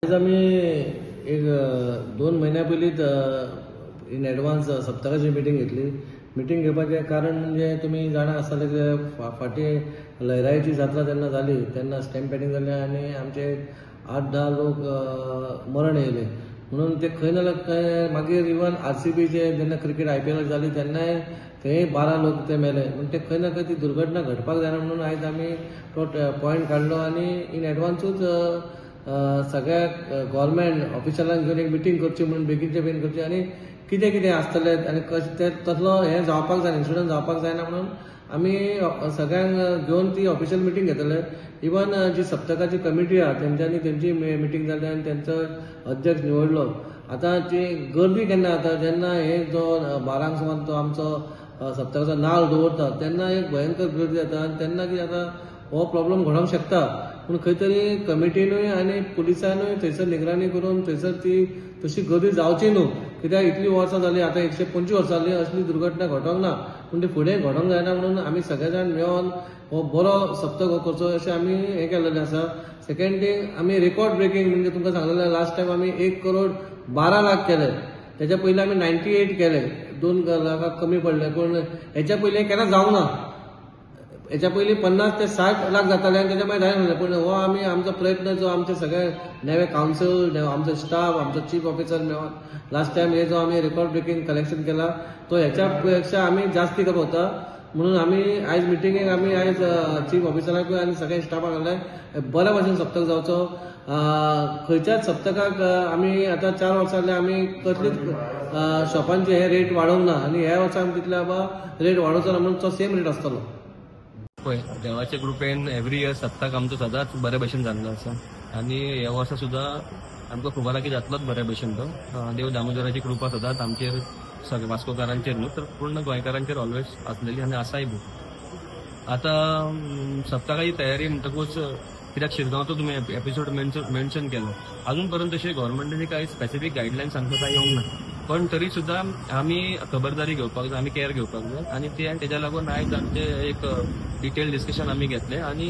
आयज आमी एक 2 म्हयन्या पयलींच इन एडवान्स सप्तकाची मिटींग घेतली. मिटींग घेवपाचें कारण म्हणजे तुमी जाणा आसतले की फाटीं लयराईची जात्रा जेन्ना जाली तेन्ना स्टॅम्पेडींग जालें आनी आमचे 8-10 लोक मरण येयले. म्हणून ते खंय ना खंय मागीर इवन RCBचे जेन्ना क्रिकेट IPL जाली तेन्नाय थंय 12 लोक ते मेले. म्हण ते खंय ना खंय ती दुर्घटना घडपाक जायना म्हणून आयज आमी तो पॉयंट काडलो आनी इन एडवान्सूच सगळ्या गव्हर्मेंट ऑफिशलांक घेवन एक मिटींग करची म्हणून बेगीनचे बेगीन करची आनी कितें कितें आसतलें आनी कशें ते तसलो हें जावपाक जायना, इन्सिडंट जावपाक जायना म्हणून आमी सगळ्यांक घेवन ती ऑफिशियल मिटींग घेतले. इवन जी सप्तकाची कमिटी आहा तेंच्यांनी तेंची मिटींग जाली आनी तेंचो अध्यक्ष निवडलो. आतां ती गर्दी केन्ना जाता, जेन्ना हे जो 12 सुमार तो आमचो सप्तकाचो नाल दवरता तेन्ना एक भयंकर गर्दी जाता आनी तेन्ना कितें जाता हो प्रॉब्लम घडोवंक शकता. पूण खंय तरी कमिटीनूय आनी पुलिसानूय थंयसर निगराणी करून थंयसर ती तशी गर्दी जावची न्हू, कित्याक इतली वर्सां जाली, आतां 125 वर्सां जाली असली दुर्घटना घडोवंक ना, पूण ती फुडें घडोवंक जायना म्हणून आमी सगळे जाण मेळोन हो बरो सप्तक हो करचो अशें आमी हें केलेलें आसा. सेकंड थींग, आमी रेकॉर्ड ब्रेकींग म्हणजे तुमकां सांगलेलें लास्ट टायम आमी 1,12,00,000 केले, तेच्या पयलीं आमी 98 केले, 2 लाखाक कमी पडले, पूण हेच्या पयलीं केन्ना जावंक ना. हेच्या पयलीं 50 ते 60 लाख जाताले आनी तेच्या मागीर जायना. पूण हो आमी आमचो प्रयत्न जो आमचे सगळे नवे कावन्सील, आमचो स्टाफ, आमचो चीफ ऑफिसर मेळोन लास्ट टायम हे जो आमी रेकॉर्ड ब्रेकींग कलेक्शन केला तो हेच्या पेक्षा आमी जास्ती करप होता. म्हणून आमी आयज मिटिंगेक आमी आयज चीफ ऑफिसराकूय आनी सगळ्या स्टाफाक सांगलें बऱ्या भशेन सप्तक जावचो. खंयच्याच सप्तकाक आमी आतां 4 वर्सां जालीं आमी कसलीच शॉपांचे हे रेट वाडोवंक ना आनी ह्या वर्सा आमी तितले बाबा रेट वाडोवचो ना म्हणून तो सेम रेट आसतलो. पळय देवाच्या कृपेन एवरी इयर सप्तक आमचो सदांच बरे भशेन जाल्लो आसा आनी ह्या वर्सा सुद्दां आमकां खबर आहा की जातलोच बरे भशेन तो. देव दामोदराची कृपा सदांच आमचेर सगळे वास्कोकारांचेर न्हू तर पूर्ण गोंयकारांचेर ऑलवेज आसलेली आनी आसाय बी. आतां सप्तकाची तयारी म्हणटकूच कित्याक शिरगांवचो तुमी एपिसोड मेन्शन केलो, अजून पर्यंत तशें गव्हर्मेंटान कांय स्पेसिफीक गायडलायन्स आमकां कांय येवंक ना, पण तरी सुद्दां आमी खबरदारी घेवपाक जाय, आमी केअर घेवपाक जाय आनी ते तेज्या लागून आयज आमचें एक डिटेल डिस्कशन आमी घेतलें आनी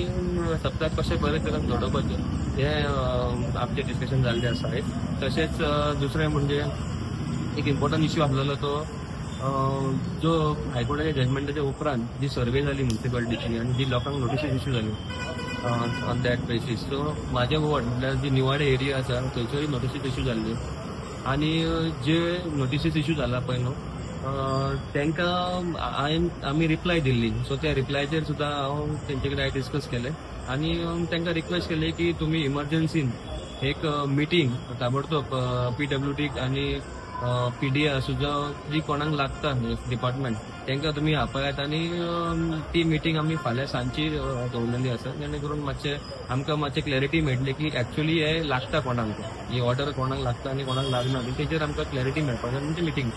सप्तक कशें बरे तरेन घडोवपाचें हें आमचें डिस्कशन जाल्लें आसा आयज. तशेंच दुसरें म्हणजे एक इम्पॉर्टंट इश्यू आसलेलो तो जो हायकोर्टाच्या जजमेंटाच्या उपरांत जी सर्वे जाली म्युनिसिपालिटीची आनी जी लोकांक नोटिसीस इश्यू जाल्यो ऑन that basis. सो म्हाजे वॉर्ड म्हळ्यार जी निवाडे एरिया आसा थंयसरूय नोटिसीस इश्यू जाल्ल्यो आनी जे नोटिसीस इश्यू जाला पळय न्हू तांकां हांवें आमी रिप्लाय दिल्ली. सो त्या रिप्लायचेर सुद्दां हांव तेंचे कडेन हांवें डिस्कस केलें आनी तांकां रिक्वेस्ट केली की तुमी इमर्जन्सीन एक मिटींग ताबडतोब PWD आनी PDA सुद्दां जी कोणाक लागता डिपार्टमेंट तांकां तुमी आपयात आनी ती मिटींग आमी फाल्यां सांजची दवरलेली आसा, जेणे करून मातशें आमकां मातशें क्लॅरिटी मेळटली की एक्चुअली हे लागता कोणाक, ही ऑर्डर कोणाक लागता आनी कोणाक लागना, तेचेर आमकां क्लॅरिटी मेळपाक जाय म्हणजे मिटींग.